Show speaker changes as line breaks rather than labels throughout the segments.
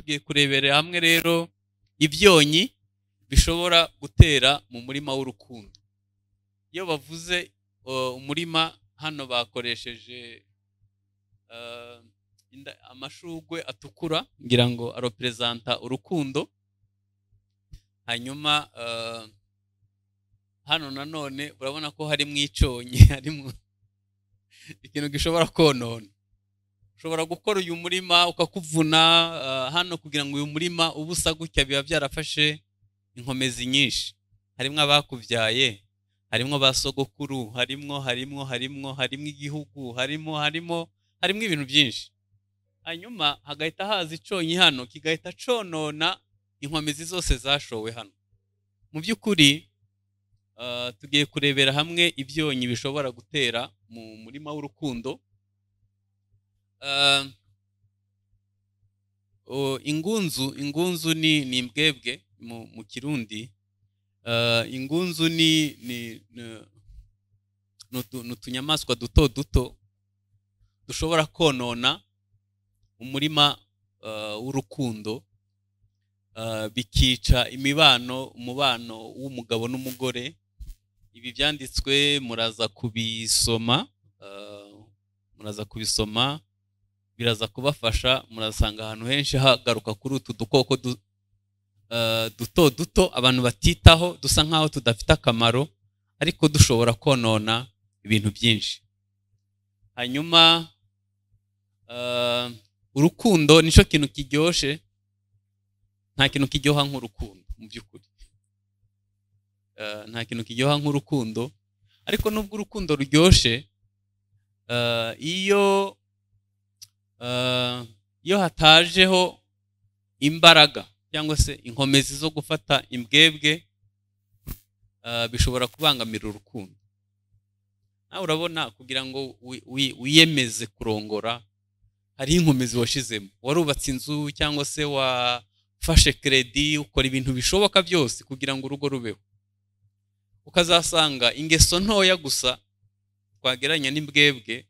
Tugiye kurebera hamwe rero ibyonyi bishobora gutera mu murima w'urukundo. Iyo bavuze umurima hano bakoresheje amashugwe atukura ngira ngo arepresenta urukundo. Hanyuma hano nanone urabona ko harimo icyonyi, harimo ikintu gishobora konona. Ushobora gukora uyu murima ukakuvuna hano kugira ngo uyu murima ube usa gutya, biba byarafashe inkomezi nyinshi. Harimo abakubyaye, harimo ba sogokuru, harimo harimo harimo harimo igihugu, harimo harimo harimo ibintu byinshi. Hanyuma hagahita haza icyonyi hano kigahita conona inkomezi zose zashowe hano. Mu by'ukuri tugiye kurebera hamwe ibyonyi bishobora gutera mu murima w'urukundo. Ingunzu ni imbwebwe mu Kirundi. Ingunzu ni utunyamaswa duto duto dushobora konona umurima w'urukundo, bikica imibano, umubano w'umugabo n'umugore. Ibi byanditswe muraza kubisoma, biraza kubafasha. Murasanga ahantu henshi hagaruka kuri utu dukoko duto duto abantu batitaho, dusa nkaho tudafite akamaro, ariko dushobora konona ibintu byinshi. Hanyuma urukundo nico kintu kiryoshe, nta kintu kiryoha nk'urukundo mu by'ukuri. Nta kintu kiryoha nk'urukundo, ariko nubwo urukundo ruryoshe, iyo hatajeho imbaraga cyangwa se inkomezi zo gufata imbwebwe, bishobora kubangamira urukundo. Nawe urabona kugira ngo wiyemeze kurongora hari inkomezi washizemo, warubatse inzu cyangwa se wafashe kredi, ukora ibintu bishoboka byose kugira ngo urugo rubeho. Ukazasanga ingeso ntoya gusa twageranya n'imbwebwe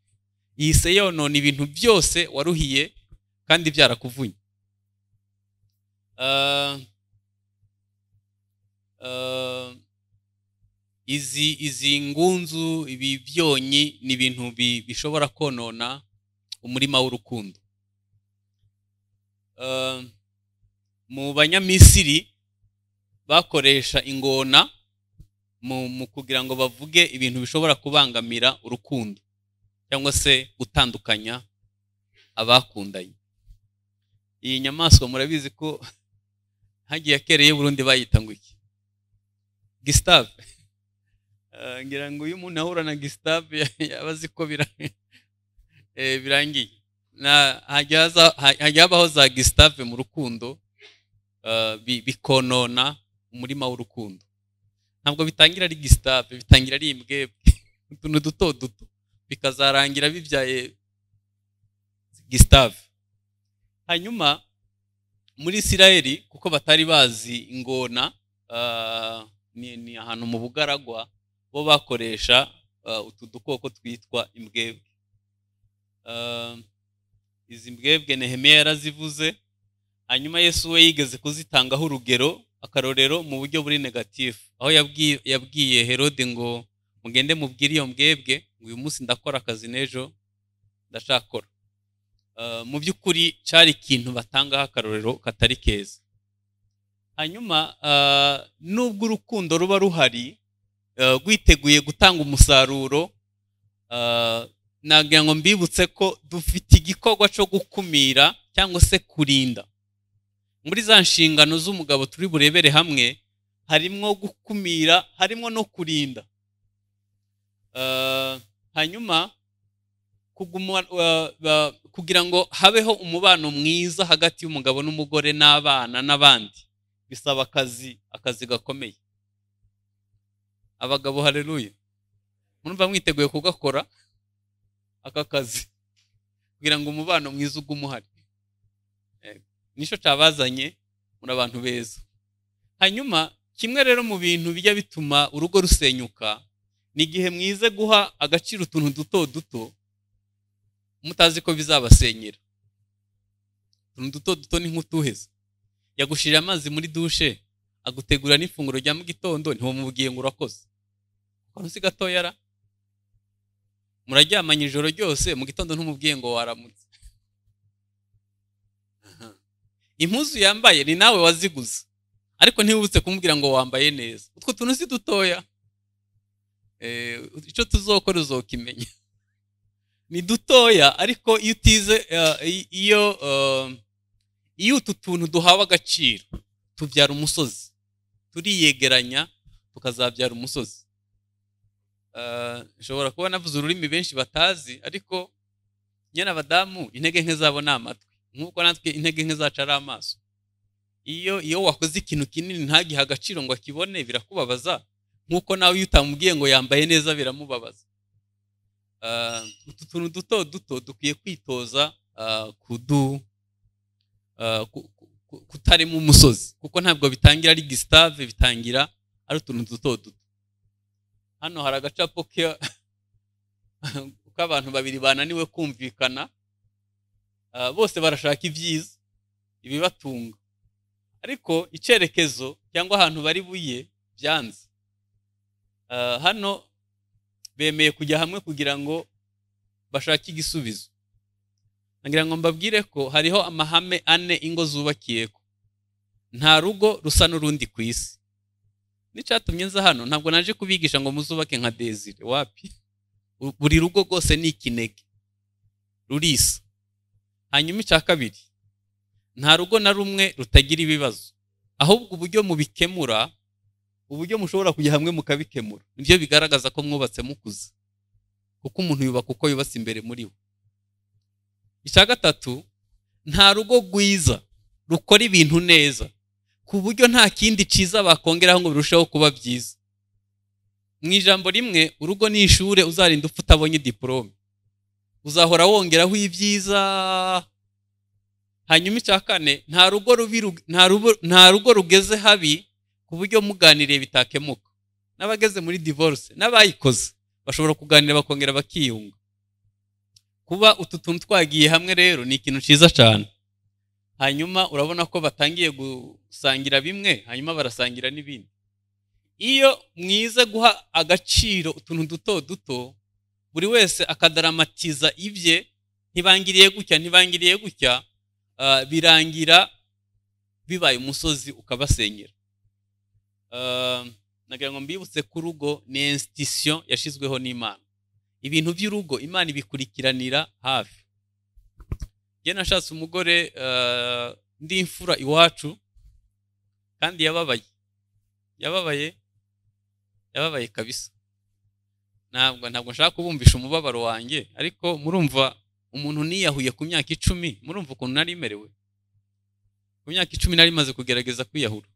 ihise yonona ibintu byose waruhiye kandi byarakuvunye. Izi ngunzu, ibi byonyi ni ibintu bishobora konona umurima w'urukundo. Mu Banyamisiri bakoresha ingona mu kugira ngo bavuge ibintu bishobora kubangamira urukundo cyangwa se gutandukanya abakundanye. Iyi nyamaswa murabizi ko hagiye akereye Burundi bayita ngo iki? Gustave. Ngira ngo uyu muntu ahura na Gustave yabazi ko birangiye. Na hajya habaho za Gustave mu rukundo, bikonona umurima w'urukundo. Ntabwo bitangira ari Gustave, bitangira ari imbwebwe, utuntu duto duto, bikazarangira bibyaye Gustave. Hanyuma muri Isirayeli kuko batari bazi ingona, ni ahantu mu bugaragwa, bo bakoresha utu dukoko twitwa imbwebwe. Izi mbwebwe Nehemiya yarazivuze. Hanyuma Yesu we yigeze kuzitangaho urugero, akarorero mu buryo buri negative, aho yabwiye Herode ngo mugende mubwire iyo mbwebwe ngo uyu munsi ndakora akazi n'ejo ndashakora. Mu by'ukuri cyari ikintu batangaho akarorero katari keza. Hanyuma nubwo urukundo ruba ruhari rwiteguye gutanga umusaruro, nagira ngo mbibutse ko dufite igikorwa cyo gukumira cyangwa se kurinda. Muri za nshingano z'umugabo turi burebere hamwe harimo gukumira, harimo no kurinda. Hanyuma kugira ngo habeho umubano mwiza hagati y'umugabo n'umugore n'abana n'abandi, bisaba akazi gakomeye. Abagabo haleluya, murumva mwiteguye kugakora aka kazi kugira ngo umubano mwiza ugume uhari? Nico cabazanye muri abantu beza. Hanyuma kimwe rero mu bintu bijya bituma urugo rusenyuka ni igihe mwize guha agaciro utuntu duto duto mutazi ko bizabasenyera. Utuntu duto duto ni nk'utuheza. Yagushirira amazi muri dushe, agutegura n'ifunguro rya mu gitondo, ntiwamubwiye ngo urakoze. Akantu si gatoya ra? Muraryamanye ijoro ryose, mu gitondo ntumubwiye ngo waramutse. Impuzu yambaye ni nawe waziguze, ariko ntiwibutse kumubwira ngo wambaye neza. Utwo tuntu si dutoya. Icyo tuzokora uzokimenya. Ni dutoya, ariko iyo utize, iyo utu tuntu duhawe agaciro tubyara umusozi, turiyegeranya tukazabyara umusozi. Nshobora kuba navuze ururimi benshi batazi, ariko nyene abadamu intege nke zabo ni amatwi, nk'uko natwe intege nke zacu ari amaso. Iyo wakoze ikintu kinini ntagihe agaciro ngo akibone, birakubabaza, nk'uko nawe iyo utamubwiye ngo yambaye neza biramubabaza. Utu tuntu duto duto dukwiye kwitoza kutarema umusozi, kuko ntabwo bitangira ari Gustave, bitangira ari utuntu duto duto. Hano hari agacapo k'abantu babiri bananiwe kumvikana, bose barashaka ibyiza, ibibatunga, ariko icyerekezo cyangwa ahantu bari buye byanze. Hano bemeye kujya hamwe kugira ngo bashake igisubizo. Ngira ngo mbabwire ko hariho amahame ane ingo zubakiyeko. Nta rugo rusa n'urundi ku isi. N'icyatumye nza hano, ntabwo naje kubigisha ngo muzubake nka Desire, wapi. Buri rugo rwose ni ikinege, rurisa. Hanyuma icya kabiri, nta rugo na rumwe rutagira ibibazo, ahubwo uburyo mubikemura, uburyo mushobora kujya hamwe mukabikemura, nibyo bigaragaza ko mwubatse mukuze, kuko umuntu yubaka uko yubatse imbere muri we. Icya gatatu, nta rugo rwiza rukora ibintu neza ku buryo nta kindi cyiza bakongeraho ngo birusheho kuba byiza. Mu ijambo rimwe, urugo ni ishure uzarinda upfa utabonye diplome, uzahora wongeraho ibyiza. Hanyuma icya kane, nta rugo rubi, nta rugo rugeze habi ku buryo muganiriye bitakemuka. N'abageze muri divorce n'abayikoze bashobora kuganira bakongera bakiyunga. Kuba utu tuntu twagiye hamwe rero ni ikintu cyiza cyane. Hanyuma urabona ko batangiye gusangira bimwe, hanyuma barasangira n'ibindi. Iyo mwize guha agaciro utuntu duto duto, buri wese akadaramatiza ibye, ntibangiriye gutya, ntibangiriye gutya, birangira bibaye umusozi ukabasenyera. Nagira ngo mbibutse ko urugo ni institution yashizweho n'Imana. Ibintu by'urugo Imana ibikurikiranira hafi. Njye nashatse umugore ndi imfura iwacu, kandi yababaye, yababaye, yababaye kabisa. Ntabwo nshaka kubumvisha umubabaro wanjye, ariko murumva umuntu niyahuye ku myaka 10, murumva ukuntu nari merewe. Ku myaka 10 nari maze kugerageza kwiyahura.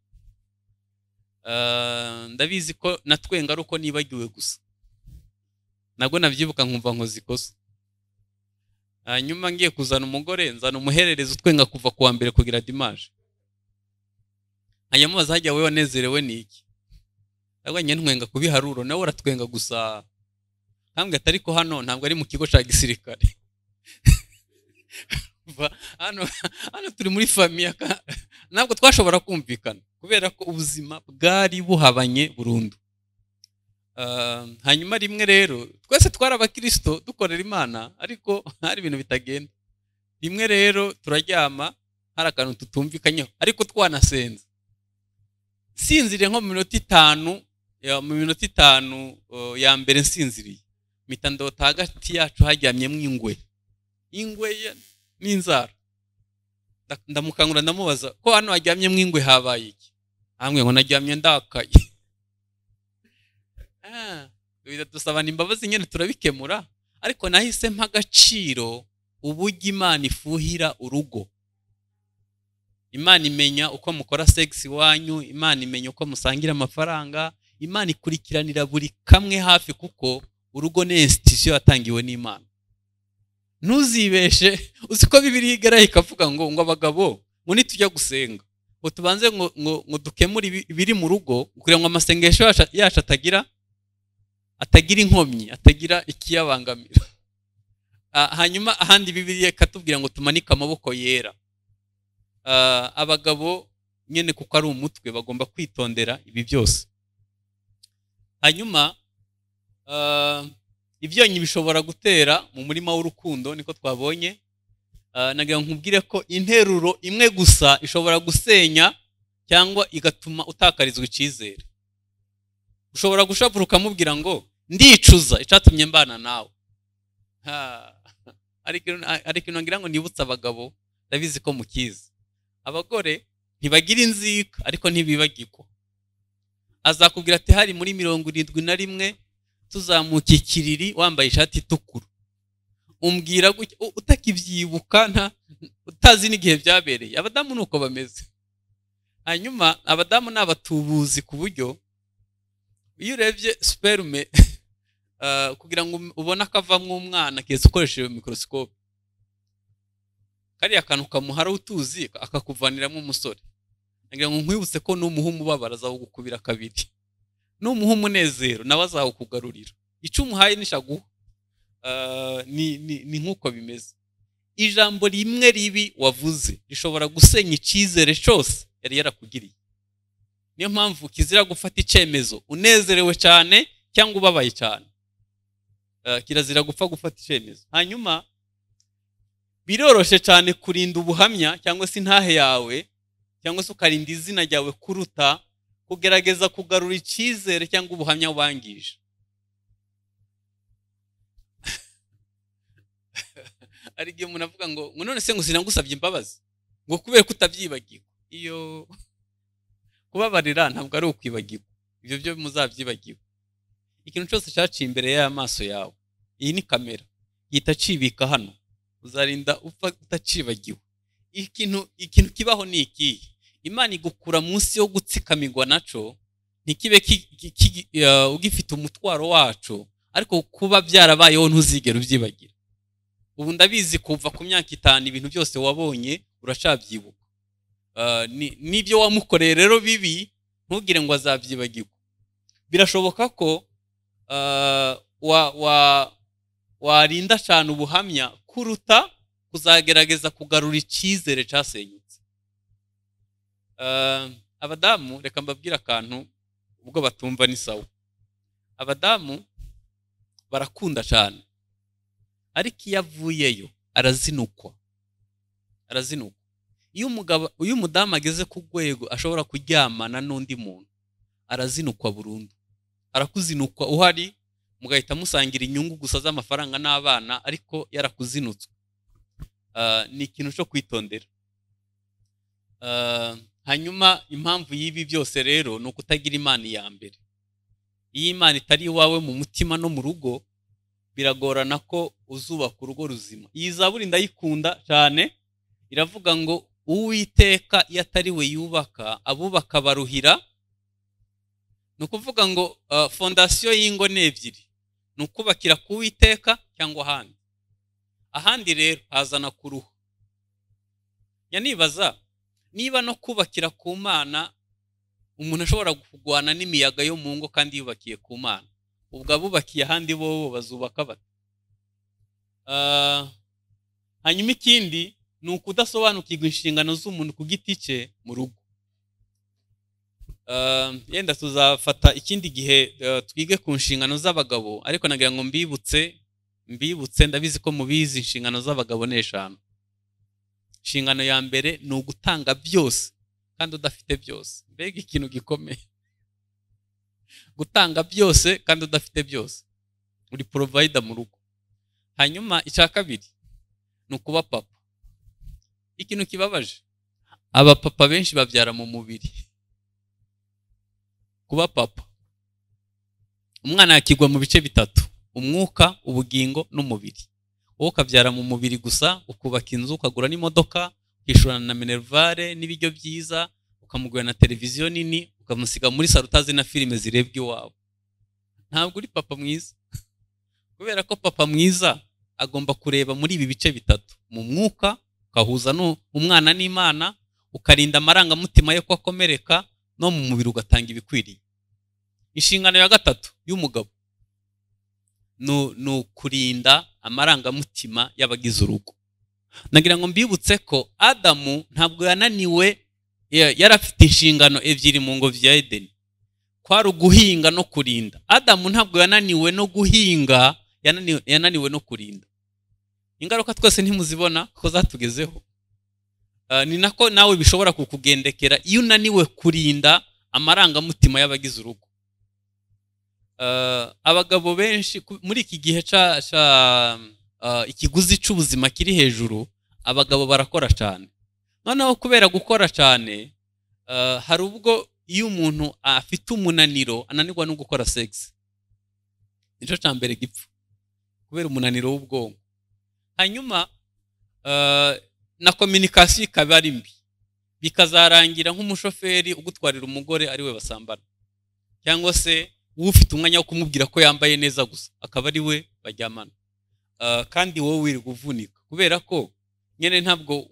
Ndabizi ko natwenga ari uko nibagiwe gusa, nabwo nabyibuka nkumva nkoze ikosa. Hanyuma ngiye kuzana umugore, nzana umuhererezi utwenga kuva kuwa mbere kugira dimanche. Hanyuma hajya wewe wanezerewe niki? Ntabwo njye ntwenga kubiharuro, nawe uratwenga gusa. Nkambwira ati ariko hano ntabwo ari mu kigo cya gisirikare. Hano turi muri famiye, ntabwo twashobora kumvikana kubera ko ubuzima bwari buhabanye burundu. Hanyuma rimwe rero twese twari abakristo dukorera Imana, ariko hari ibintu bitagenda. Rimwe rero turaryama hari akantu tutumvikanyeho, ariko twanasenze. Sinziriye nko mu minota 5, mu minota 5 ya mbere nsinziriye, mpita ndota hagati yacu haryamyemo ingwe, ingwe n'inzara. Ndamukangura ndamubaza ko hano haryamyemo ingwe habaye iki? Hamwe ngo naryamye ndakaye. Dusabana imbabazi nyine turabikemura, ariko nahise mpa agaciro uburyo Imana ifuhira urugo. Imana imenya uko mukora sex iwanyu, Imana imenya uko musangira amafaranga, Imana ikurikiranira buri kamwe hafi, kuko urugo ni institution yatangiwe n'Imana. Ntuzibeshe, uzi ko Bibiliya igera ikavuga ngo abagabo ngo nitujya gusenga ngo tubanze ngo dukemure ibiri mu rugo, kugira ngo amasengesho yacu atagira inkomyi, atagira ikiyabangamira. Hanyuma ahandi Bibiliya ikatubwira ngo tumanike amaboko yera. Abagabo nyine kuko ari umutwe bagomba kwitondera ibi byose. Hanyuma ibyonnyi bishobora gutera mu murima w'urukundo, niko twabonye. Nagira nkubwire ko interuro imwe gusa ishobora gusenya cyangwa igatuma utakarizwa icyizere. Ushobora gushavura ukamubwira ngo ndicuza icyatumye mbana nawe. Ariko ngira ngo nibutse abagabo, ndabizi ko mukizi, abagore ntibagira inzika ariko ntibibagirwa. Azakubwira ati hari muri 71 tuzamuka ikiriri wambaye ishati itukura, umbwira utakibyibuka, utazi n'igihe byabereye. Abadamu nuko bameze. Hanyuma abadamu ni abatubuzi ku buryo iyo urebye sperme kugira ngo ubone akavamo umwana keretse ukoresheje microscope, kariya kantu kamuhara utuzi akakuvaniramo umusore. Nagira ngo nkwibutse ko numuha umubabaro azawugukubira kabiri, numuha umunezero nawe azawukugarurira. Icyo umuhaye nishaguha. Ni nk'uko bimeze. Ijambo rimwe ribi wavuze rishobora gusenya icyizere cyose yari yarakugiriye. Niyo mpamvu kizira gufata icyemezo unezerewe cyane cyangwa ubabaye cyane. Kirazira gupfa gufata icyemezo. Hanyuma biroroshe cyane kurinda ubuhamya cyangwa se intahe yawe, cyangwa se ukarinda izina ryawe kuruta kugerageza kugarura icyizere cyangwa ubuhamya wangije. Ari igihe umuntu avuga ngo none se ngo sinagusabye imbabazi ngo kubera ko utabyibagirwa. Iyo kubabarira ntabwo ari ukwibagirwa, ibyo byo muzabyibagirwa. Ikintu cyose cyaciye imbere y'amaso yawe, iyi ni kamera yita cibika hano, uzarinda upfa utacibagiwe. Ikintu kibaho ni ikihe? Imana igukura munsi yo gutsikamirwa naco, ntikibe ugifite umutwaro waco, ariko kuba byarabayeho ntuzigera ubyibagira. Ubu ndabizi kuva ku myaka 5 ibintu byose wabonye uracabyibuka. N'ibyo wamukoreye rero bibi ntugire ngo azabyibagirwa. Birashoboka ko warinda cyane ubuhamya kuruta kuzagerageza kugarura icyizere cyasenyutse. Abadamu reka mbabwire akantu ubwo batumva ni sawa. Abadamu barakunda cyane, ariko iyo avuyeyo arazinukwa. Arazinukwa. Iyo umugabo, uyu mudamu ageze ku rwego ashobora kuryamana n'undi muntu, arazinukwa burundu. Arakuzinukwa uhari, mugahita musangira inyungu gusa z'amafaranga n'abana, ariko yarakuzinutswe. Ni ikintu cyo kwitondera. Hanyuma impamvu y'ibi byose rero ni ukutagira Imana iya mbere. Iyo Imana itari iwawe mu mutima no mu rugo, biragorana ko uzubaka urugo ruzima. Iyi zaburi ndayikunda cyane, iravuga ngo Uwiteka iyo atari we yubaka, abubaka baruhira. Ni ukuvuga ngo fondasiyo y'ingo ni ebyiri, ni ukubakira ku Uwiteka cyangwa ahandi. Ahandi rero hazana kuruha. Yanibaza niba no kubakira ku Mana umuntu ashobora kugwana n'imiyaga yo mu ngo kandi yubakiye ku Mana, ubwo abubakiye ahandi bo bazubaka bate? Hanyuma ikindi ni ukudasobanukirwa inshingano z'umuntu ku giti cye mu rugo. Yenda tuzafata ikindi gihe twige ku nshingano z'abagabo, ariko nagira ngo mbibutse ndabizi ko mubizi, inshingano z'abagabo ni 5. Inshingano ya mbere ni ugutanga byose kandi udafite byose. Mbega ikintu gikomeye, gutanga byose kandi udafite byose, uri provider mu rugo. Hanyuma icya kabiri ni ukuba papa. Ikintu kibabaje, abapapa benshi babyara mu mubiri. Kuba papa, umwana yakigwa mu bice 3: umwuka, ubugingo n'umubiri. Wowe ukabyara mu mubiri gusa, ukubaka inzu, ukagura n'imodoka, ukishurana na minervare n'ibiryo byiza, ukamugura na televiziyo nini, ukamusiga muri salo utazi na filime zirebwa iwawe. Ntabwo uri papa mwiza. Kubera ko papa mwiza agomba kureba muri ibi bice 3: mu mwuka, ukahuza umwana n'Imana, ukarinda amarangamutima ye ko akomereka, no mu mubiri ugatanga ibikwiriye. Inshingano ya 3 y'umugabo ni ukurinda amarangamutima y'abagize urugo. Nagira ngo mbibutse ko Adamu ntabwo yananiwe, yari afite inshingano ebyiri mu ngobyi ya Edeni, kwari uguhinga no kurinda. Adamu ntabwo yananiwe no guhinga, yananiwe no kurinda. Ingaruka twese ntimuzibona ko zatugezeho. Ni nako nawe bishobora kukugendekera iyo unaniwe kurinda amarangamutima y'abagize urugo. Abagabo benshi muri iki gihe ikiguzi cy'ubuzima kiri hejuru, abagabo barakora cyane. Noneho kubera gukora cyane, hari ubwo iyo umuntu afite umunaniro ananirwa no gukora sex. Nicyo cya mbere gipfa, kubera umunaniro w'ubwonko. Hanyuma na communication ikaba ari mbi, bikazarangira nk'umushoferi ugutwarira umugore ari we basambana, cyangwa se ufite umwanya wo kumubwira ko yambaye neza gusa akaba ari we baryamana, kandi wowe wirirwa uvunika kubera ko nyene ntabwo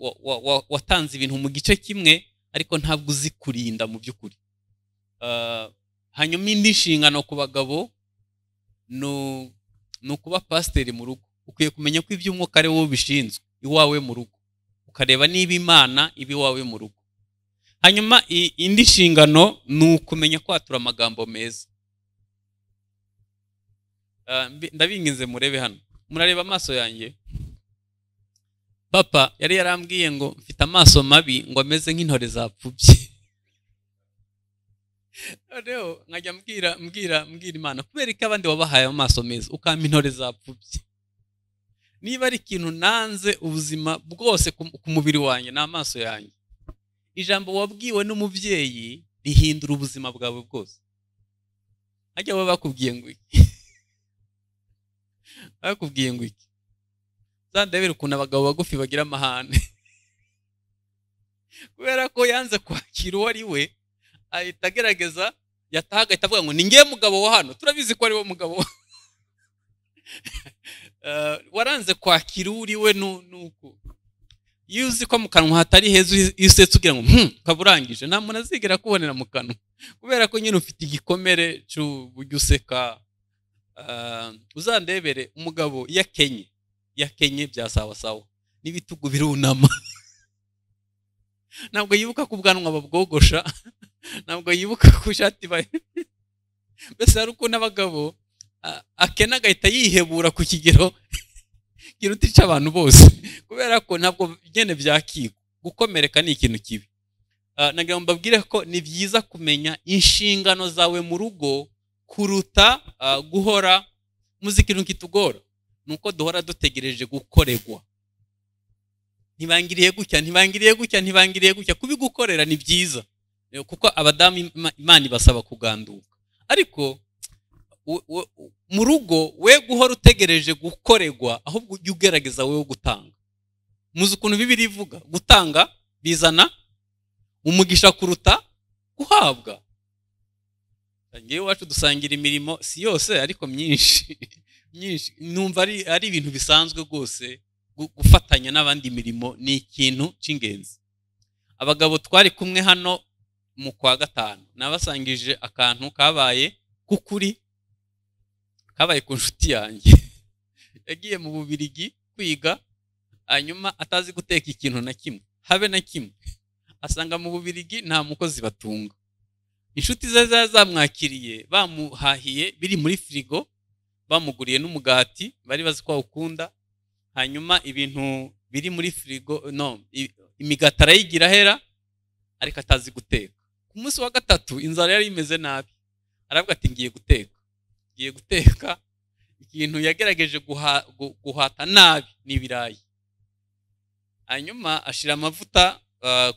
watanze ibintu mu gice kimwe, ariko ntabwo uzi kurinda mu by'ukuri. Hanyuma indi nshingano ku bagabo ni ukuba pasiteri mu rugo. Ukwiye kumenya ko iby'umwuka ari wowe bishinzwe iwawe mu rugo, ukareba niba Imana iba iwawe mu rugo. Hanyuma indi nshingano ni ukumenya kwatura amagambo meza. Ndabinginze murebe hano, murareba amaso yanjye. Papa yari yarambwiye ngo mfite amaso mabi, ngo ameze nk'intore zapfubye. Noneho nkajya mbwira Imana, kubera ko abandi wabahaye amaso meza ukampa intore zapfubye. Niba ari ikintu nanze ubuzima bwose ku mubiri wanjye ni amaso yanjye. Ijambo wabwiwe n'umubyeyi rihindura ubuzima bwawe bwose. Hajya baba bakubwiye ngo iki? Bakubwiye ngo iki? Zandebera ukuntu abagabo bagufi bagira amahane. Kubera ko yanze kwakira uwo ari we, ahita agerageza, yataha agahita avuga ngo ni ngiye mugabo wa hano. Turabizi ko ari we mugabo. Waranze kwakira uri we nuko. Iyo uzi ko mu kanwa hatari heza, iyo usetse ugira ngo ukaba urangije, nta muntu azigera kubonera mu kanwa, kubera ko nyine ufite igikomere cy'uburyo useka. Uzandebere umugabo iyo akenye bya sawa sawa, n'ibitugu birunama. Ntabwo yibuka ko ubwanwa babwogosha, ntabwo yibuka ko ishati mbese hari ukuntu abagabo akena agahita yihebura ku kigero kiruta icy'abantu bose, kubera ko ntabwo nyene byakigwa. Gukomereka ni ikintu kibi. Nagira ngo mbabwire ko ni byiza kumenya inshingano zawe mu rugo kuruta guhora muzi ikintu kitugora nuko duhora dutegereje gukoregwa. Ntibangiriye gutya, ntibangiriye gutya, ntibangiriye gutya. Kubigukorera ni byiza kuko abadamu Imana ibasaba kuganduka, ariko mu rugo we guhora utegereje gukoregwa, ahubwo ujye ugerageza wowe gutanga. Muzi ukuntu Bibiliya ivuga, gutanga bizana umugisha kuruta guhabwa. Ngewe iwacu dusangira imirimo, si yose ariko myinshi myinshi. Numva ari ibintu bisanzwe rwose, gufatanya n'abandi imirimo ni ikintu cy'ingenzi. Abagabo twari kumwe hano mu kwa gatanu, nabasangije akantu kabaye k'ukuri, kabaye ku nshuti yanjye. Yagiye mu Bubirigi kwiga, hanyuma atazi guteka ikintu na kimwe, habe na kimwe. Asanga mu Bubirigi nta mukozi batunga. Inshuti ze zamwakiriye, bamuhahiye biri muri firigo, bamuguriye n'umugati bari bazi ko awukunda. Hanyuma ibintu biri muri firigo, no imigati arayigira ahera, ariko atazi guteka. Ku munsi wa gatatu inzara yari imeze nabi, aravuga ati ngiye guteka, ngiye guteka. Ikintu yagerageje guhata nabi ni ibirayi. Hanyuma ashira amavuta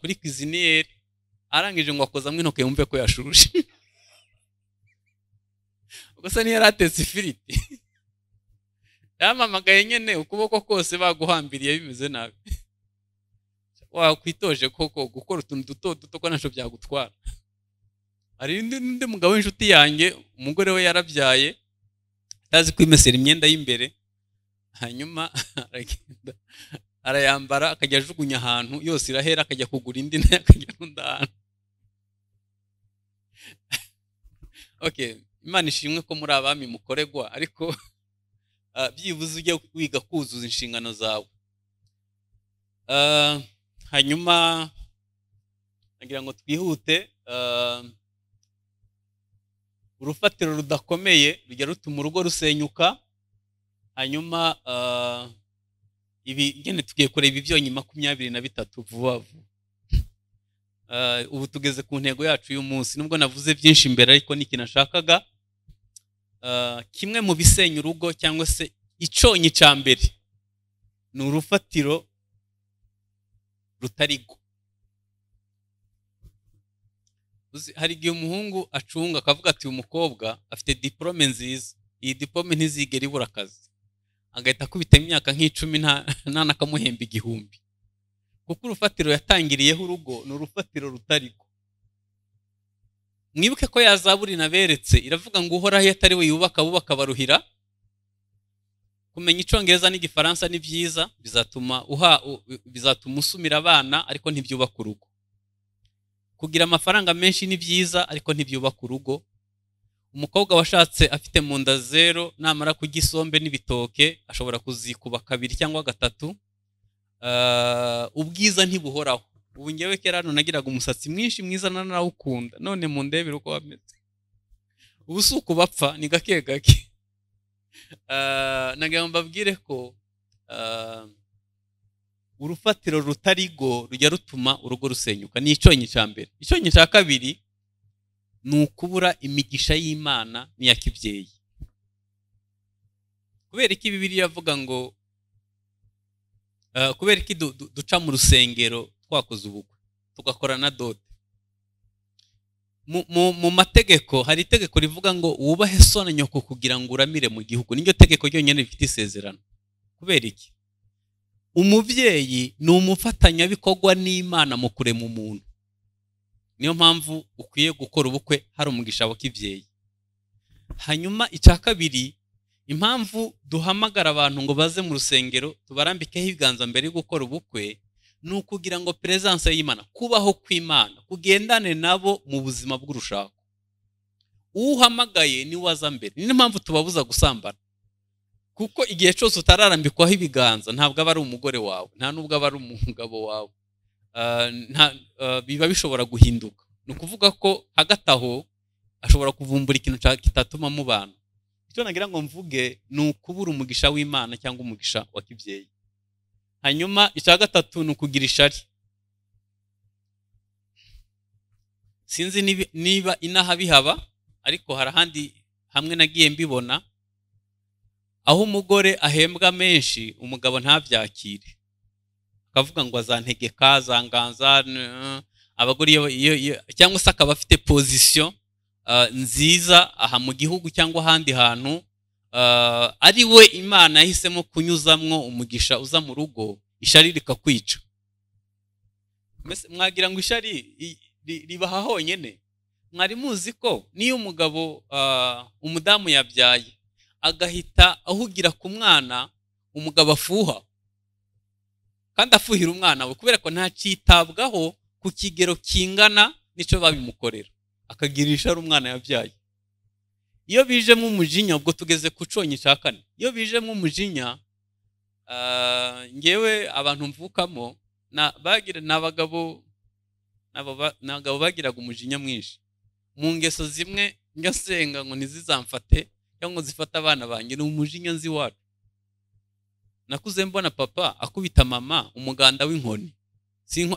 kuri cuisiniere, arangije ngo akozamwe intoke yumve ko yashuruje. Gusa niyo yaratetse ifiriti. Yamamagaye nyene ukuboko kose baguhambiriye bimeze nabi. Wakwitoje koko gukora utuntu duto duto ko ntaco byagutwara. Hari undi mugabo w'inshuti yanjye, umugore we yarabyaye atazi kwimesera imyenda y'imbere, hanyuma aragenda arayambara akajya ajugunya ahantu yose irahera, akajya kugura indi nayo akajya arunda ahantu. Okay, Imana ishimwe ko muri abami mukoregwa, ariko byibuze ujye wiga kuzuza inshingano zawe. Hanyuma nagira ngo twihute. Urufatiro rudakomeye rujya rutuma urugo rusenyuka. Hanyuma ibi ngene tugiye kureba ibyonyi 23 vuba vuba. Ubu tugeze ku ntego yacu y'umunsi, nubwo navuze byinshi imbere ariko niki nashakaga. Kimwe mu bisenya urugo cyangwa se iconyi ca mbere ni urufatiro rutarigo. Hari igihe umuhungu acunga akavuga ati uyu mukobwa afite diplome nziza, iyi diplome ntizigera ibura akazi, agahita akubita imyaka nk'icumi nta nakamuhemba 1000, kuko urufatiro yatangiriyeho urugo ni urufatiro rutarigo. Mwibuke ko ya Zaburi naberetse iravuga ngo Uhoraho iyo atari we yubaka abubaka baruhira. Kumenya Icongereza n'Igifaransa ni byiza, bizatuma usumira abana, ariko ntibyubaka urugo. Kugira amafaranga menshi ni byiza, ariko ntibyubaka urugo. Umukobwa washatse afite mu nda 0, namara kurya isombe n'ibitoke ashobora kuzikuba 2 cyangwa 3. Ubwiza ntibuhoraho. Ubu ngewe kera hano nagiraga umusatsi mwinshi mwiza narawukunda, none mu ndebere uko wameze. Ubu si ukubapfa, ni gake gake. Nagira ngo mbabwire ko urufatiro rutarigo rujya rutuma urugo rusenyuka. Ni iconyi ca mbere. Iconyi ca kabiri ni ukubura imigisha y'Imana n'iya kibyeyi. Kubera iki Bibiliya iravuga ngo kubera iki duca mu rusengero twakoze ubukwe tugakora na dote? Mu mategeko hari itegeko rivuga ngo wubahe so na nyoko kugira ngo uramire mu gihugu. Niryo tegeko ryonyine rifite isezerano. Kubera iki? Umubyeyi ni umufatanyabikorwa n'Imana mu kurema umuntu. Niyo mpamvu ukwiye gukora ubukwe hari umugisha wa kibyeyi. Hanyuma icya kabiri, impamvu duhamagara abantu ngo baze mu rusengero tubarambikeho ibiganza mbere yo gukora ubukwe, ni ukugira ngo presence y'Imana, kubaho kw'Imana, kugendane nabo mu buzima bw'urushako. Uhamagaye ni waza mbere. Niyo mpamvu tubabuza gusambana, kuko igihe cyose utararambikwaho ibiganza ntabwo aba ari umugore wawe, nta nubwo aba ari umugabo wawe. Biba bishobora guhinduka. Ni ukuvuga ko hagati aho ashobora kuvumbura ikintu kitatuma mubana. Icyo nagira ngo mvuge ni ukubura umugisha w'Imana cyangwa umugisha wa kibyeyi. Hanyuma icya gatatu ni ukugira ishari. Sinzi niba inaha bihaba, ariko hari ahandi hamwe nagiye mbibona, aho umugore ahembwa menshi umugabo ntabyakire, akavuga ngo azantegeka, azanganza. Abagore cyangwa se akaba afite position nziza aha mu gihugu cyangwa ahandi hantu, ari we Imana yahisemo kunyuzamwo umugisha uza mu rugo, ishari rikakwica. Mwagira ngo ishari ribaha honyine? Mwari muzi ko niyo umugabo umudamu yabyaye agahita ahugira ku mwana, umugabo afuha, kandi afuhira umwana we kubera ko ntacitabwaho ku kigero kingana nico babimukorera, akagira ishari umwana yabyaye. Iyo bijemo umujinya, ubwo tugeze ku conyi ca kane, iyo bijemo umujinya, ngewe abantu mvukamo n'abagabo bagiraga umujinya mwinshi. Mu ngeso zimwe njya nsenga ngo ntizizamfate cyangwa ngo zifate abana banjye, ni umujinya nzi wacu. Nakuze mbona papa akubita mama umuganda w'inkoni,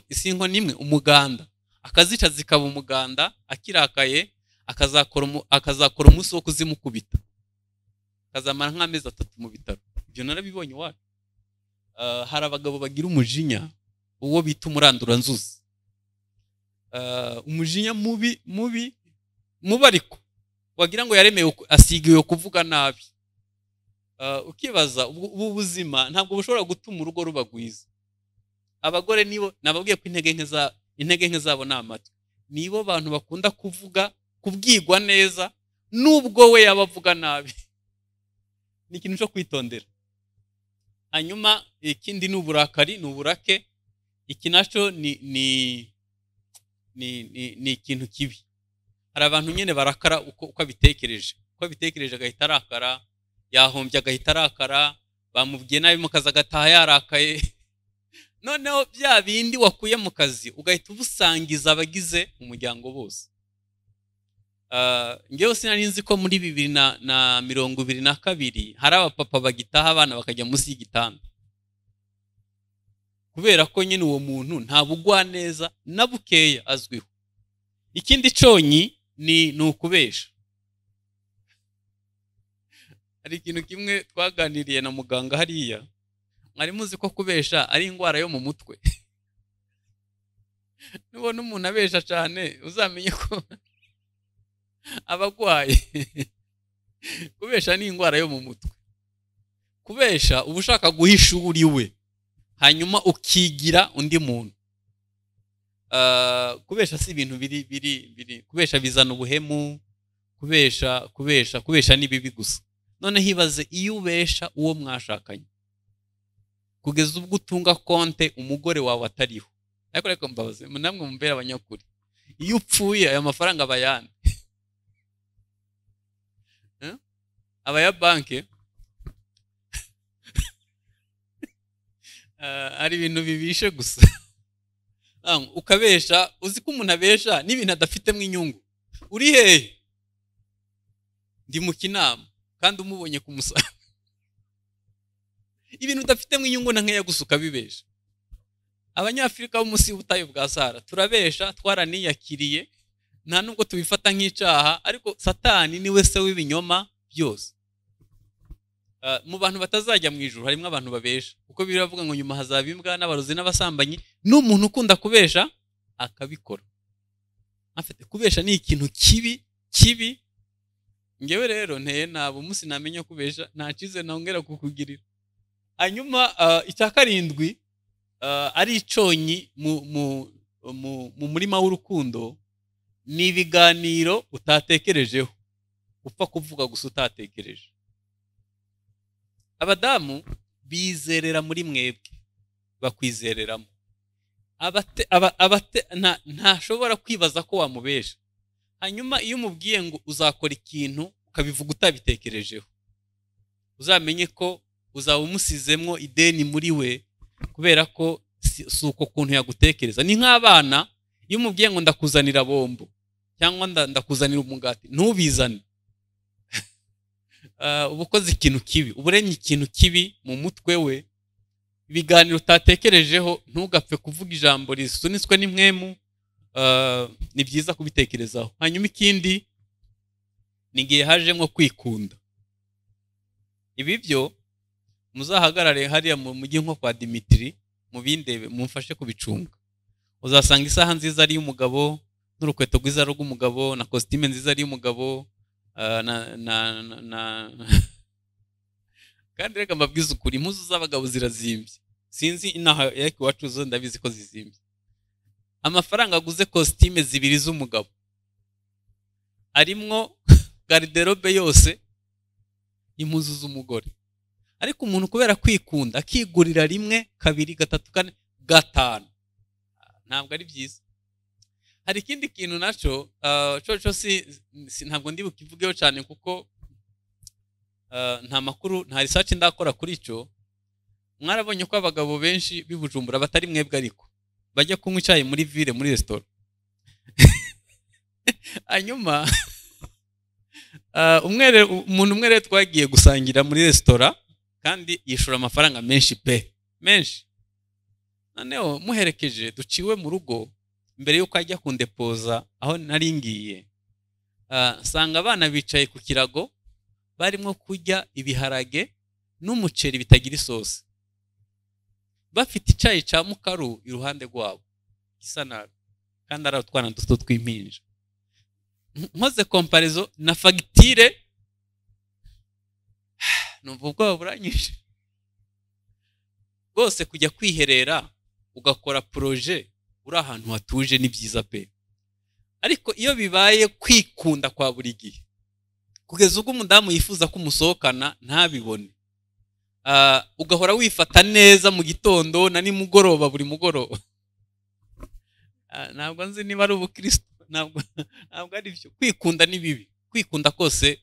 si inkoni imwe, umuganda, akazica zikaba umuganda, akirakaye akazakora umunsi wo kuzimukubita, akazamara nk'amezi 3 mu bitaro. Ibyo narabibonye iwacu. Hari abagabo bagira umujinya, uwo bita umuranduranzuzi. Umujinya mubi mubi mubi, ariko wagira ngo yaremewe asigiwe kuvuga nabi. Ukibaza ubu buzima ntabwo bushobora gutuma urugo ruba rwiza. Abagore nibo nababwiye ko intege nke zabo ni amatwi. Nibo bantu bakunda kuvuga, kubwigwa neza, nubwo we yabavuga nabi. Ni ikintu cyo kwitondera. Hanyuma ikindi ni uburakari, ni uburake. Iki naco ni ikintu kibi. Hari abantu nyene barakara uko abitekereje, uko abitekereje agahita arakara, yahombye agahita arakara, bamubwiye nabi mu kazi agataha yarakaye. Noneho bya bindi wakuye mu kazi ugahita ubusangiza abagize umuryango bose. Ngewe sinari nzi ko muri 2022 hari abapapa bagitaha abana bakajya munsi y'igitanda, kubera ko nyine uwo muntu nta bugwaneza na bukeya azwiho. Ikindi conyi ni ukubesha. Hari ikintu kimwe twaganiriye na muganga hariya, mwari muzi ko kubesha ari indwara yo mu mutwe. Nubona umuntu abesha cyane uzamenye ko abagwaye. Kubesha ni indwara yo mu mutwe. Kubesha uba ushaka guhisha uri we, hanyuma ukigira undi muntu. Kubesha si ibintu biri biri biri, kubesha bizana ubuhemu, kubesha kubesha kubesha ni bibi gusa. None hibaze iyo ubesha uwo mwashakanye kugeza ubwo utunga konte umugore wawe atariho. Ariko reka mbabaze, namwe mumbere abanyakuri, iyo upfuye aya mafaranga abayande abaya banke? Ari ibintu bibishe gusa. Ukabesha, uzi ko umuntu abesha n'ibintu adafitemo inyungu. Uri hehe? Ndi mu kinama, kandi umubonye ku musaraba. Ibintu udafitemo inyungu na nkeya gusa ukabibesha. Abanyafrika bo munsi y'ubutayu bwa Sahara turabesha, twaraniyakiriye, nta nubwo tubifata nk'icyaha, ariko Satani niwe se w'ibinyoma byose. Mu bantu batazajya mu ijuru harimo abantu babesha, kuko biravuga ngo nyuma hazaba imbwa n'abarozi n'abasambanyi, n'umuntu ukunda kubesha akabikora. Afite kubesha ni ikintu kibi kibi. Ngewe rero nteye nabo umunsi namenya kubesha nta cyize nongera kukugirira. Hanyuma icya karindwi ari iconyi mu murima w'urukundo ni ibiganiro utatekerejeho, upfa kuvuga gusa utatekereje. Abadamu bizerera muri mwebwe, bakwizereramo. Ntashobora kwibaza ko wamubesha. Hanyuma iyo umubwiye ngo uzakora ikintu ukabivuga utabitekerejeho, uzamenye ko uzaba umusizemwo ideni muri we, kubera ko si uko kuntu yagutekereza. Ni nk'abana, iyo umubwiye ngo ndakuzanira bombo cyangwa ndakuzanira umugati, ntubizane. Uba ukoze ikintu kibi, uba uremye ikintu kibi mu mutwe we. Ibiganiro utatekerejeho, ntugapfe kuvuga ijambo risunitswe n'impwemu, ni byiza kubitekerezaho. Hanyuma ikindi ni igihe hajemo kwikunda. Ibi byo muzahagarare hariya mu mujyi nko kwa Dimitri, mubindebe mumfashe kubicunga. Uzasanga isaha nziza ari y'umugabo, n'urukweto rwiza rw'umugabo, na kositime nziza ari y'umugabo, na kandi reka mbabwize ukuri, impuzu z'abagabo zirazimbye. Sinzi inaha yaki wacu zo ndabizi ko zizimbye. Amafaranga aguze kositime zibiri z'umugabo arimwo garderobe yose impuzu z'umugore. Ariko umuntu kubera kwikunda akigurira rimwe, kabiri, gatatu, kane, gatanu, ntabwo ari byiza. Hari ikindi kintu naco cyo si ntabwo ndi bukivugeho cyane kuko nta makuru, nta research ndakora kuri ico. Mwarabonye ko abagabo benshi bibujumbura batari mwebwe ariko bajya kunywa icyayi muri ville, muri restaurant. Hanyuma umuntu umwe rero twagiye gusangira muri restaurant, kandi yishura amafaranga menshi pe, menshi. Noneho muherekeje duciwe mu rugo mbere yuko ajya kundepoza aho nari ngiye, nsanga abana bicaye ku kirago barimo kurya ibiharage n'umuceri bitagira isosi, bafite icyayi cya mukaru iruhande rwabo gisa nabi, kandi ari utwana duto tw'impinja. Nkoze komparizo na fagitire, numva ubwoba buranyishe rwose. Kujya kwiherera ugakora projet uri ahantu hatuje ni byiza pe, ariko iyo bibaye kwikunda kwa buri gihe kugeza ubwo umudamu yifuza ko umusohokana ntabibone, ugahora wifata neza mu gitondo na nimugoroba buri mugoroba, ntabwo nzi niba ari ubukristo, ntabwo ari byo. Kwikunda ni bibi, kwikunda kose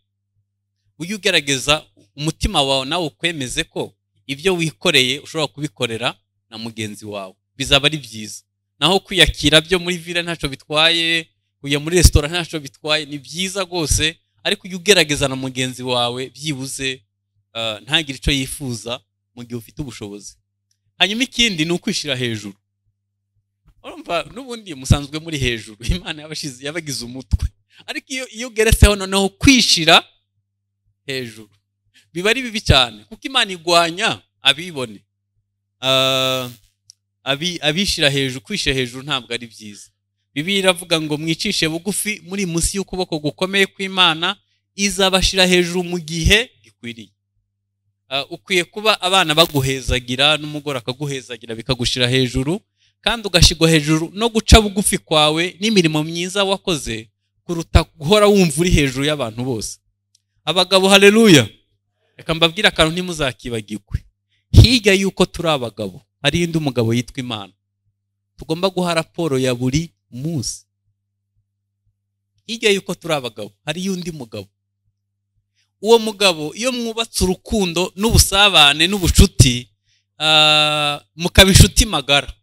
ujye ugerageza umutima wawe nawe ukwemeze ko ibyo wikoreye ushobora kubikorera na mugenzi wawe, bizaba ari byiza. Naho kwiyakira byo muri ville ntacyo bitwaye, kujya muri resitora ntacyo bitwaye, ni byiza rwose, ariko ujye ugerageza na mugenzi wawe byibuze ntagire icyo yifuza mu gihe ufite ubushobozi. Hanyuma ikindi ni ukwishyira hejuru. Urumva n'ubundi musanzwe muri hejuru, Imana yabashize yabagize umutwe, ariko iyo ugeretseho noneho kwishira hejuru biba ari bibi cyane, kuko Imana igwanya abibone. Abishira hejuru, kwishira hejuru ntabwo ari byiza. Bibiliya iravuga ngo mwicishe bugufi muri munsi y'ukuboko gukomeye kw'Imana, izabashira hejuru mu gihe gikwiriye. Ukwiye kuba abana baguhezagira n'umugore akaguhezagira bikagushira hejuru, kandi ugashigwa hejuru no guca bugufi kwawe n'imirimo myiza wakoze, kuruta guhora wumva uri hejuru y'abantu bose. Abagabo, haleluya. Reka mbabwire akantu ntimuzakibagirwe. Hirya yuko turi abagabo, hari undi mugabo yitwa Imana tugomba guha raporo ya buri munsi. Hirya yuko turi abagabo, hari undi mugabo. Uwo mugabo iyo mwubatse urukundo n'ubusabane n'ubucuti, mukaba inshuti magara,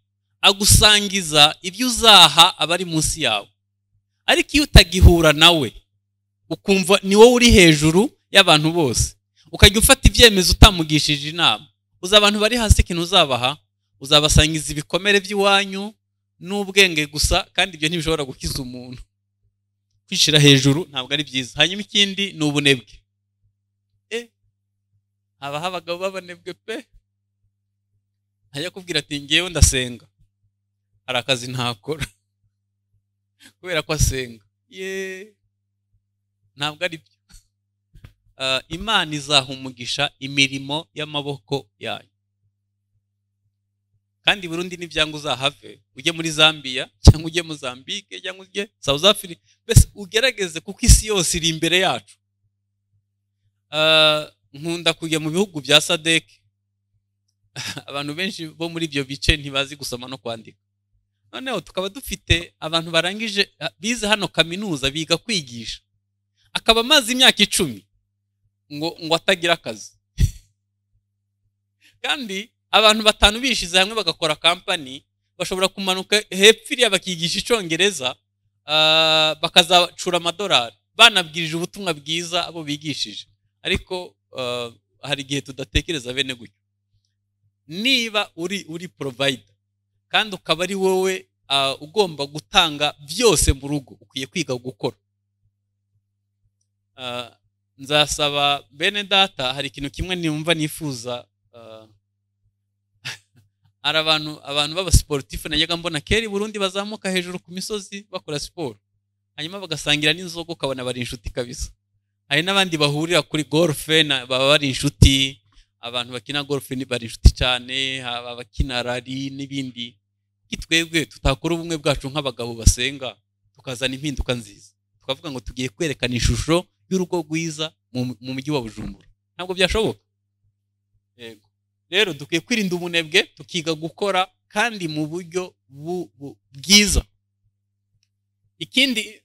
agusangiza ibyo uzaha abari munsi yawe. Ariko iyo utagihura nawe, ukumva ni wowe uri hejuru y'abantu bose, ukajya ufata ibyemezo utamugishije inama, uza abantu bari hasi ikintu uzabaha, uzabasangiza ibikomere by'iwanyu n'ubwenge gusa, kandi ibyo ntibishobora gukiza umuntu. Kwishira hejuru ntabwo ari byiza. Hanyuma ikindi ni ubunebwe. Habaho abagabo b'abanebwe pe. Ajya kubwira ati ngewe ndasenga, hari akazi ntakora kubera ko asenga. Ye, ntabwo ari byo. Imana izaha umugisha imirimo y'amaboko yanyu. Kandi Burundi n'ibyanga uzahave, ujye muri Zambia cyangwa ujye Mozambique cyangwa ujye South Africa, mbese ugerageze, kuko isi yose iri imbere yacu. Nkunda kujya mu bihugu bya SADC. Abantu benshi bo muri ibyo bice ntibazi gusoma no kwandika. Noneho tukaba dufite abantu barangije bize hano kaminuza, biga kwigisha, akaba amaze imyaka 10 ngo atagira akazi. Kandi abantu 5 bishize hamwe bagakora company, bashobora kumanuka hepfo iriya bakigisha icyongereza, bakazacura amadolari, banabwirije ubutumwa bwiza abo bigishije. Ariko hari igihe tudatekereza bene gutyo. Niba uri provider kandi ukaba ari wowe ugomba gutanga byose mu rugo, ukwiye kwiga gukora. Nzasaba bene data, hari ikintu kimwe nimva nifuza. Hari abantu b'abasportifu najyaga mbona kera i Burundi bazamuka hejuru ku misozi bakora siporo, hanyuma bagasangira n'inzoga, ukabona bari inshuti kabisa. Hari n'abandi bahurira kuri golfe, baba bari inshuti. Abantu bakina golfe ni bari inshuti cyane, abakina rally n'ibindi. Twebwe tutakora ubumwe bwacu nk'abagabo basenga, tukazana impinduka nziza, tukavuga ngo tugiye kwerekana ishusho y'urugo rwiza mu mujyi wa Bujumbura. Ntabwo byashoboka. Yego, rero dukwiye kwirinda ubunebwe, tukiga gukora kandi mu buryo bwiza. Ikindi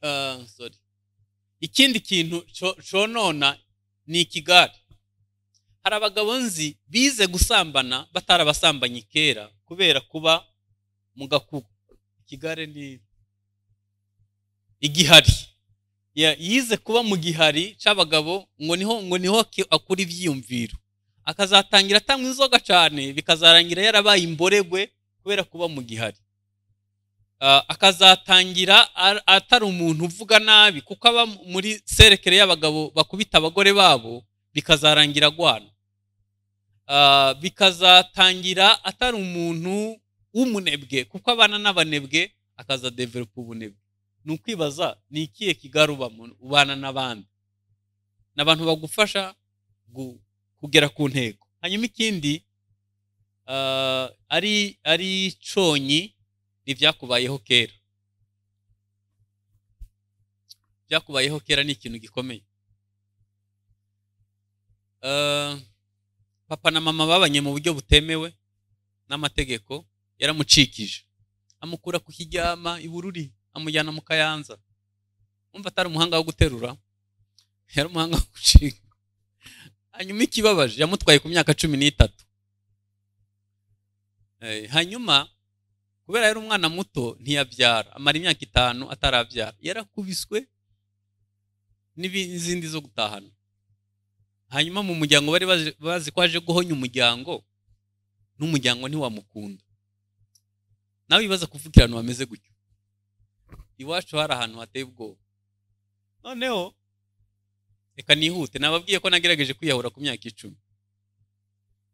ikindi kintu conona ni ikigare. Hari abagabo nzi bize gusambana batarabasambanye kera, kubera kuba mu gakuku. Ikigare ni igihari. Yize kuba mu gihari c'abagabo, ngo niho akura ivyiyumviro, akazatangira atanywa inzoga cyane, bikazarangira yarabaye imboregwe kubera kuba mu gihari. Akazatangira atari umuntu uvuga nabi, kuko aba muri serekere y'abagabo bakubita abagore babo, bikazarangira agwana. Bikazatangira atari umuntu w'umunebwe, kuko abana n'abanebwe, akaza develop ubunebwe. Ni ukwibaza ni ikihe kigare ubana n'abandi, n'abantu bagufasha kugera ku ntego. Hanyuma ikindi ari conyi ni byakubayeho kera. Byakubayeho kera ni ikintu gikomeye. Papa na mama babanye mu buryo butemewe n'amategeko, yaramucikije amukura ku Kiryama i Bururi, amujyana mu Kayanza. Umva atari umuhanga wo guterura, yari umuhanga wo gucika. Hanyuma ikibabaje, yamutwaye ku myaka 13. Hanyuma kubera yari umwana muto ntiyabyara, amara imyaka 5 atarabyara, yarakubiswe n'izindi zo gutahana. Hanyuma mu muryango bari bazi ko aje guhonya umuryango, n'umuryango ntiwamukunda. Nawe bibaza kuvukira ahantu hameze gutyo. Iwacu hari ahantu hateye ubwoba. Noneho reka nihute, nababwiye ko nagerageje kwiyahura ku myaka 10.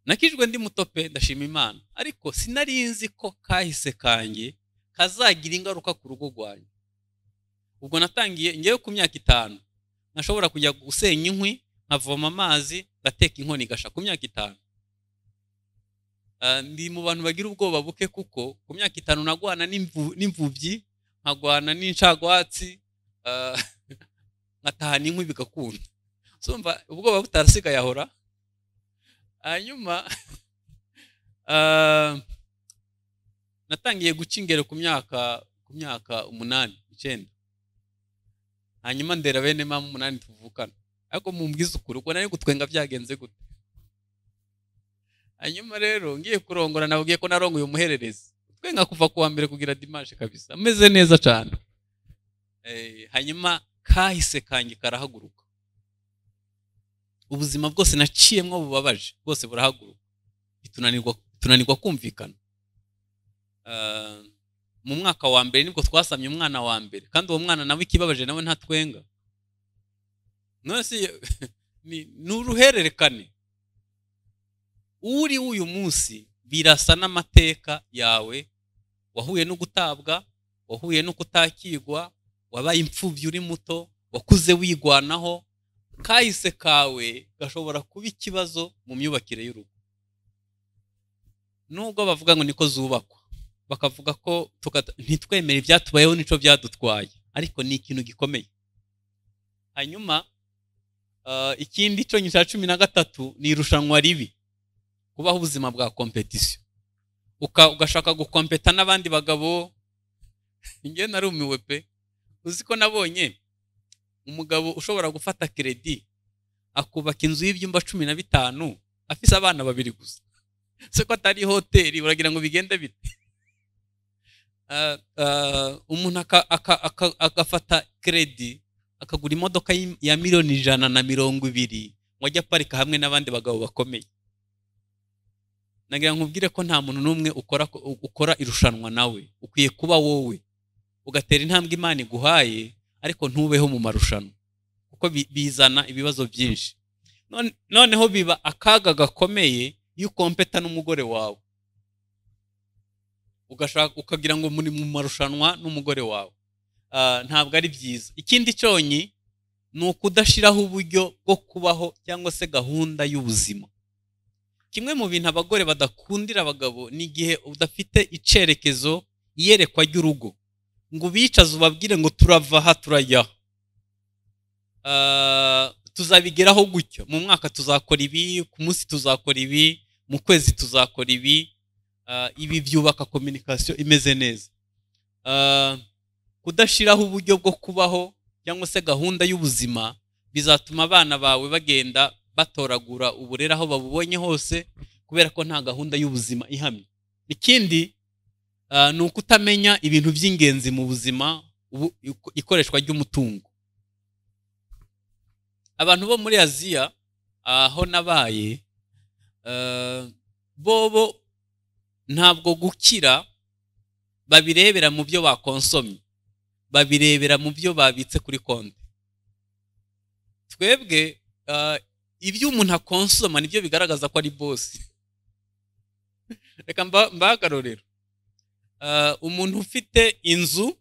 Nakijwe ndi muto pe, ndashima Imana, ariko sinari nzi ko kahise kanjye kazagira ingaruka ku rugo rwanjye. Ubwo natangiye ngewe ku myaka 5 nashobora kujya gusenya inkwi, nkavoma amazi, ngateka inkoni igasha ku myaka 5. Ndi mu bantu bagira ubwoba buke, kuko ku myaka 5 nagwana n'imvubyi, nkagwana n'incagwatsi, nkatahana inkwi bigakunda. Sumva ubwoba butarasigaye ahora. Hanyuma natangiye guca ingero ku myaka 8, 9. Hanyuma ndera bene mama 8 tuvukana. Ariko mumbwize ukuri, uko nari gutwenga byagenze gute? Hanyuma rero ngiye kurongora, nabwiye ko narongoye umuhererezi. Twenga kuva kuwa mbere kugira dimanche kabisa, ameze neza cyane. Hanyuma kahise kanjye karahaguruka. Ubuzima bwose naciyemwo bubabaje bwose burahaguruka, tunanirwa kumvikana. Mu mwaka wa mbere nibwo twasamye umwana wa mbere, kandi uwo mwana nawe ikibabaje nawe ntatwenga. None se ni uruhererekane. Uri uyu munsi birasa n'amateka yawe, wahuye no gutabwa, wahuye no kutakigwa, wabaye imfubyi uri muto, wakuze wigwanaho. Kahise kawe gashobora kuba ikibazo mu myubakire y'urugo. Nubwo bavuga ngo niko zubakwa, bakavuga ko ntitwemere ibyatubayeho nico byadutwaye, ariko ni ikintu gikomeye. Hanyuma ikindi cyo cya 13 ni irushanwa ribi, kubaho ubuzima bwa competition. Ugashaka gukompeta n'abandi bagabo. Nge narumiwe pe. Uzi ko nabonye umugabo ushobora gufata credit akubaka inzu y'ibyumba 15 afise abana 2 gusa. Se ko atari hoteli, uragira ngo bigende bite? Umuntu agafata credit akagura imodoka ya miliyoni 120 ngo ajye aparika hamwe n'abandi bagabo bakomeye. Nagira nkubwire ko nta muntu n'umwe ukora irushanwa nawe. Ukwiye kuba wowe, ugatera intambwe Imana iguhaye, ariko ntubeho mu marushanwa, kuko bizana ibibazo byinshi. Noneho biba akaga gakomeye iyo ukompeta n'umugore wawe, ugashaka ukagira ngo muri mu marushanwa n'umugore wawe. Ntabwo ari byiza. Ikindi cyonyi ni ukudashiraho uburyo bwo kubaho cyangwa se gahunda y'ubuzima. Kimwe mu bintu abagore badakundira abagabo ni igihe udafite icerekezo, iyerekwa ry'urugo, ngo ubicaze ubabwire ngo turava aha turajya, tuzabigeraho gutyo, mu mwaka tuzakora ibi, ku munsi tuzakora ibi, mu kwezi tuzakora ibi. Ibi byubaka communication imeze neza. Kudashiraho uburyo bwo kubaho cyangwa se gahunda y'ubuzima bizatuma abana bawe bagenda batoragura uburere aho babubonye hose, kubera ko nta gahunda y'ubuzima ihamye. Ikindi ni ukutamenya ibintu by'ingenzi mu buzima, ikoreshwa ry'umutungo. Abantu bo muri Aziya aho nabaye, bobo ntabwo gukira babirebera mu byo bakonsomye, babirebera mu byo babitse kuri konti. Twebwe ibyo umuntu akonsoma nibyo bigaragaza ko ari boss. Reka mbagarurire. Umuntu ufite inzu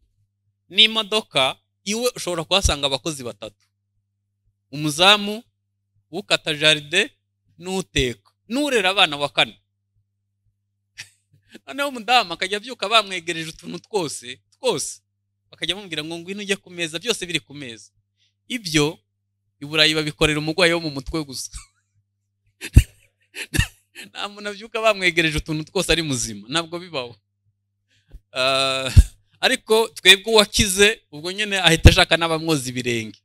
n'imodoka iwe ushobora kuhasanga abakozi 3: umuzamu, ukata jardin, n'uteka, n'urera abana wa 4. Noneho umudamu akajya abyuka bamwegereje utuntu twose twose, bakajya bamubwira ngo ngwino ujye ku meza, byose biri ku meza. Ibyo i Burayi babikorera umurwayi wo mu mutwe gusa. Nta muntu abyuka bamwegereje utuntu twose ari muzima, ntabwo bibaho. Ariko twebwe uwakize ubwo nyine ahita ashaka n'abamwoza ibirenge.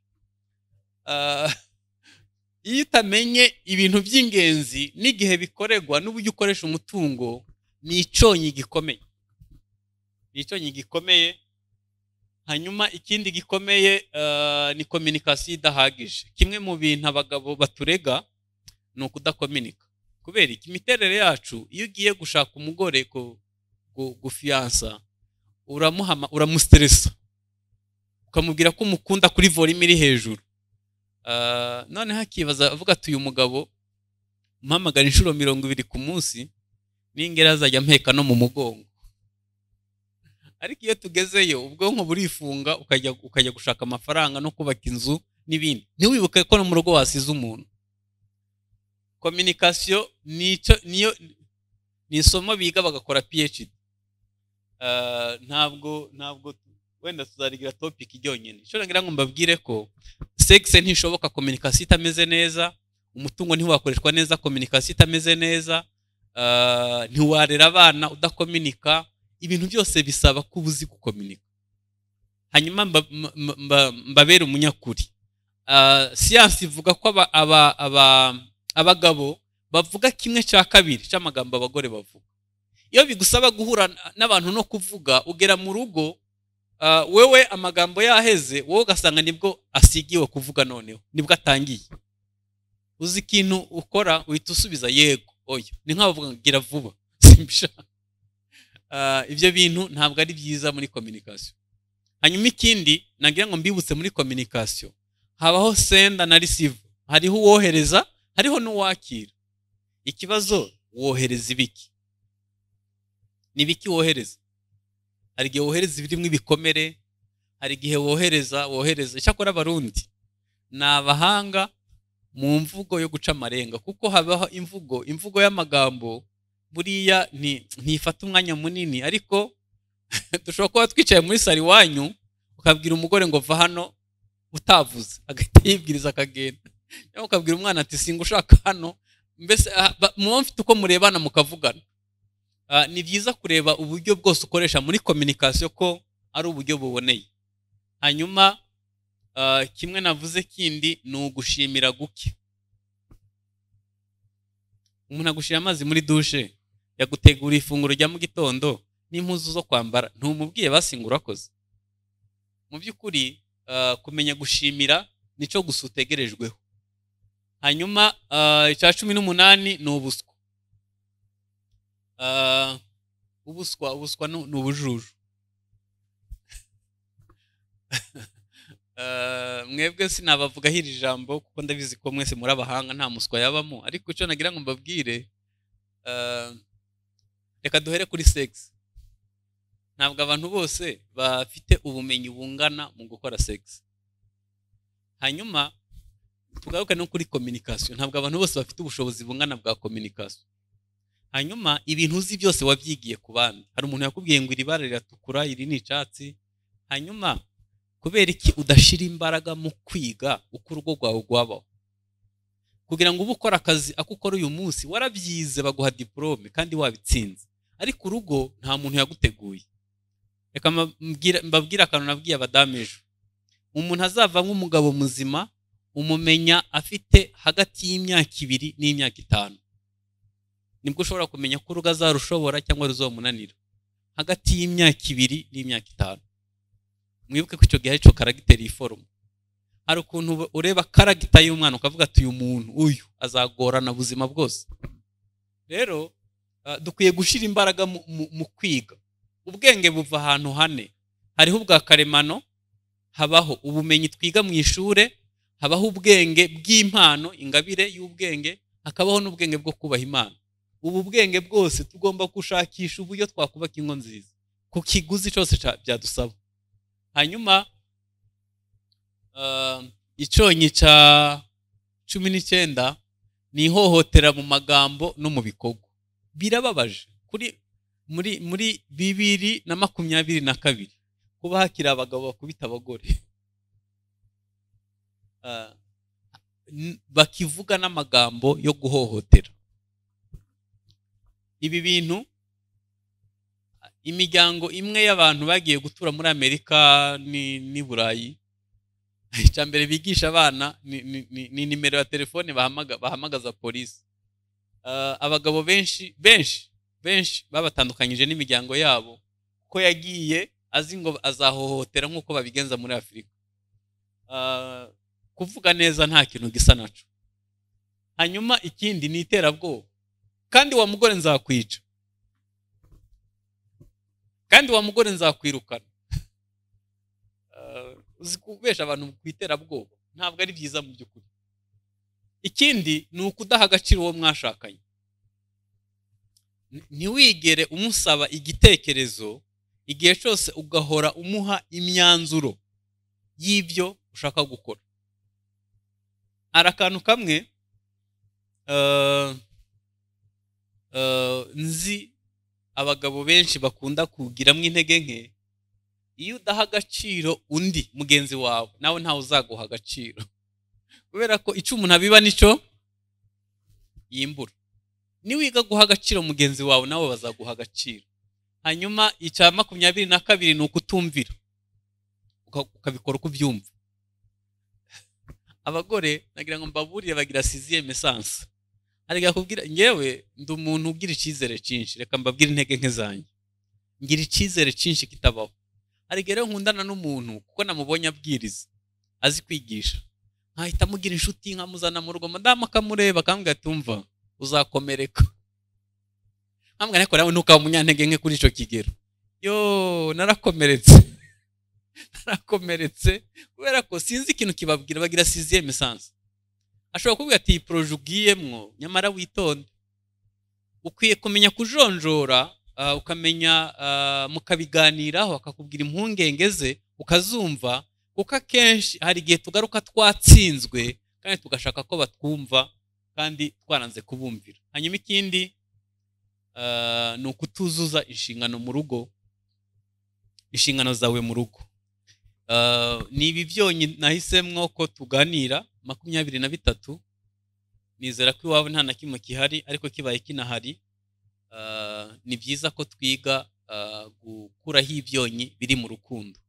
Iyo utamenye ibintu by'ingenzi n'igihe bikorerwa n'uburyo ukoresha umutungo, Ni iconyi gikomeye, ni iconyi gikomeye. Hanyuma ikindi gikomeye ni communication idahagije. Kimwe mu bintu abagabo baturega ni ukudakominika. Kubera iki? Imiterere yacu, iyo ugiye gushaka umugore gufiyansa, uramuhama, uramustressa, ukamubwira ko umukunda kuri volume iri hejuru. Noneho akibaza avuga ati uyu mugabo mpamagara inshuro 20 ku munsi, ningera azajya mpeka no mu mugongo. Ariko iyo tugezeyo ubwonko burifunga, ukajya gushaka amafaranga no kubaka inzu n'ibindi, ntiwibuke ko no mu rugo wasize umuntu. Communication niyo ni isomo biga bagakora PhD. Ntabwo wenda tuzarigira topic ryonyine. Icyo nagira ngo mbabwire ko sex ntishoboka communication itameze neza, umutungo ntiwakoreshwa neza communication itameze neza, ntiwarera abana udakominika. Ibintu byose bisaba ko uzi gukominika. Hanyuma mbabere umunyakuri. Siyansi ivuga ko abagabo bavuga 1/2 cy'amagambo abagore bavuga. Iyo bigusaba guhura n'abantu no kuvuga, ugera mu rugo wewe amagambo yaheze, wowe ugasanga nibwo asigiwe kuvuga, noneho nibwo atangiye. Uzi ikintu ukora, uhita usubiza yego oya, ni nk'abavuga ngo gira vuba, simbishaka. Ibyo bintu ntabwo ari byiza muri communication. Hanyuma ikindi nagira ngo mbibutse muri communication, habaho sender na receiver, hariho uwohereza, hariho n'uwakira. Ikibazo, wohereza ibiki? Ni ibiki wohereza? Hari igihe wohereza ibirimo ibikomere, hari igihe wohereza. Icyakora Abarundi ni abahanga mu mvugo yo guca amarenga, kuko habaho imvugo y'amagambo buriya ntifata umwanya munini. Ariko dushobora kuba twicaye muri sari iwanyu, ukabwira umugore ngo va hano utavuze, agahita yibwiriza akagenda. Cyangwa ukabwira umwana ati singa ushaka hano. Mbese muba mufite uko murebana mukavugana. Ni byiza kureba uburyo bwose ukoresha muri communication ko ari uburyo buboneye. Hanyuma kimwe navuze kindi ni ugushimira guke. Umuntu agushira amazi muri dushe, yagutegura ifunguro rya mu gitondo n'impuzu zo kwambara, ntumubwiye basingura urakoze. Mu by'ukuri kumenya gushimira nico gusa utegerejweho. Hanyuma icya 18 ni ubuswa. Ubuswa ni ubujuju. Mwebwe sinabavuga hiri jambo kuko ndabizi ko mwese muri abahanga, nta muswa yabamo. Ariko icyo nagira ngo mbabwire, reka duhere kuri sex. Ntabwo abantu bose bafite ubumenyi bungana mu gukora sex. Hanyuma tugaruke no kuri communication, ntabwo abantu bose bafite ubushobozi bungana bwa communication. Hanyuma ibintu uzi byose wabyigiye ku bandi. Hari umuntu yakubwiye ngo iri bara riratukura, iri ni icyatsi. Hanyuma kubera iki udashira imbaraga mu kwiga uko urugo rwawe rwabaho? Kugira ngo ube ukora akazi ako ukora uyu munsi, warabyize baguha diplome kandi wabitsinze, ariko urugo nta muntu yaguteguye. Reka mbabwire akantu nabwiye abadamu ejo. Umuntu azava nk'umugabo muzima umumenya afite hagati y'imyaka 2 n'imyaka 5. Nibwo ushobora kumenya ko urugo azarushobora cyangwa ruzomunanira. Hagati y'imyaka 2 n'imyaka 5. Mwibuke ko icyo gihe aricyo karagiteri iforoma. Hari ukuntu ureba karagita y'umwana ukavuga ati uyu muntu uyu azagorana buzima bwose. Rero dukwiye gushira imbaraga mu kwiga. Ubwenge buva ahantu hane. Hariho ubwa karemano, habaho ubumenyi twiga mu ishure, habaho ubwenge bw'impano, ingabire y'ubwenge, hakabaho n'ubwenge bwo kubaha Imana. Ubu bwenge bwose tugomba gushakisha uburyo twakubaka ingo nziza ku kiguzi cyose byadusaba. Hanyuma iconyi cya 19 ni ihohotera mu magambo no mu bikorwa. Birababaje kuri muri 2022 kuba hakiri abagabo bakubita abagore, bakivuga n'amagambo yo guhohotera. Ibi bintu imiryango imwe y'abantu bagiye gutura muri Amerika ni Burayi, icya mbere bigisha abana ni nimero ya telefone bahamagaza polisi. Abagabo benshi Benshi babatandukanyije n'imiryango yabo kuko yagiye azi ngo azahohotera nk'uko babigenza muri Afurika. Kuvuga neza nta kintu gisa naco. Hanyuma ikindi ni iterabwoba. Kandi wa mugore nzakwica, kandi wa mugore nzakwirukana. Uzi kubesha abantu ku iterabwoba ntabwo ari byiza mu by'ukuri. Ikindi ni ukudaha agaciro uwo mwashakanye. Ntiwigere umusaba igitekerezo, igihe cyose ugahora umuha imyanzuro y'ibyo ushaka gukora. Hari akantu kamwe nzi abagabo benshi bakunda kugiramo intege nke. Iyo udaha agaciro undi mugenzi wawe, nawe ntawe uzaguha agaciro, kubera ko icyo umuntu abiba nicyo yimbura. Niwiga guha agaciro mugenzi wawe, nawe bazaguha agaciro. Hanyuma icya 22 ni ukutumvira, ukabikora uko ubyumva. Abagore nagira ngo mbaburire bagira sixième sens. Ariko kubwira ngewe ndi umuntu ugira icyizere cyinshi, reka mbabwire intege nke zanjye. Ngira icyizere cyinshi kitabaho. Ariko rero nkundana n'umuntu kuko namubonye abwiriza, azi kwigisha, nkahita mugira inshuti, nkamuzana mu rugo, madamu akamureba akambwira ati umva uzakomereka. Nkambwira ariko nawe ntukaba umunyantege nke kuri icyo kigero. Yo narakomeretse. Narakomeretse kubera ko sinzi ikintu kibabwira, bagira sixième sens. Ashobora kuvuga ati iyi projet ugiyemwo nyamara witonde. Ukwiye kumenya kujonjora, ukamenya, mukabiganiraho, akakubwira impungenge ze ukazumva, kuko akenshi hari igihe tugaruka twatsinzwe kandi tugashaka ko batwumva kandi twaranze kubumvira. Hanyuma ikindi ni ukutuzuza inshingano mu rugo, inshingano zawe mu rugo. Ni ibi byonyine nahisemwo ko tuganira 23. Nizera ko iwawe nta na kimwe kihari, ariko kibaye kinahari, ni byiza ko twiga gukuraho ibyonyi biri mu rukundo.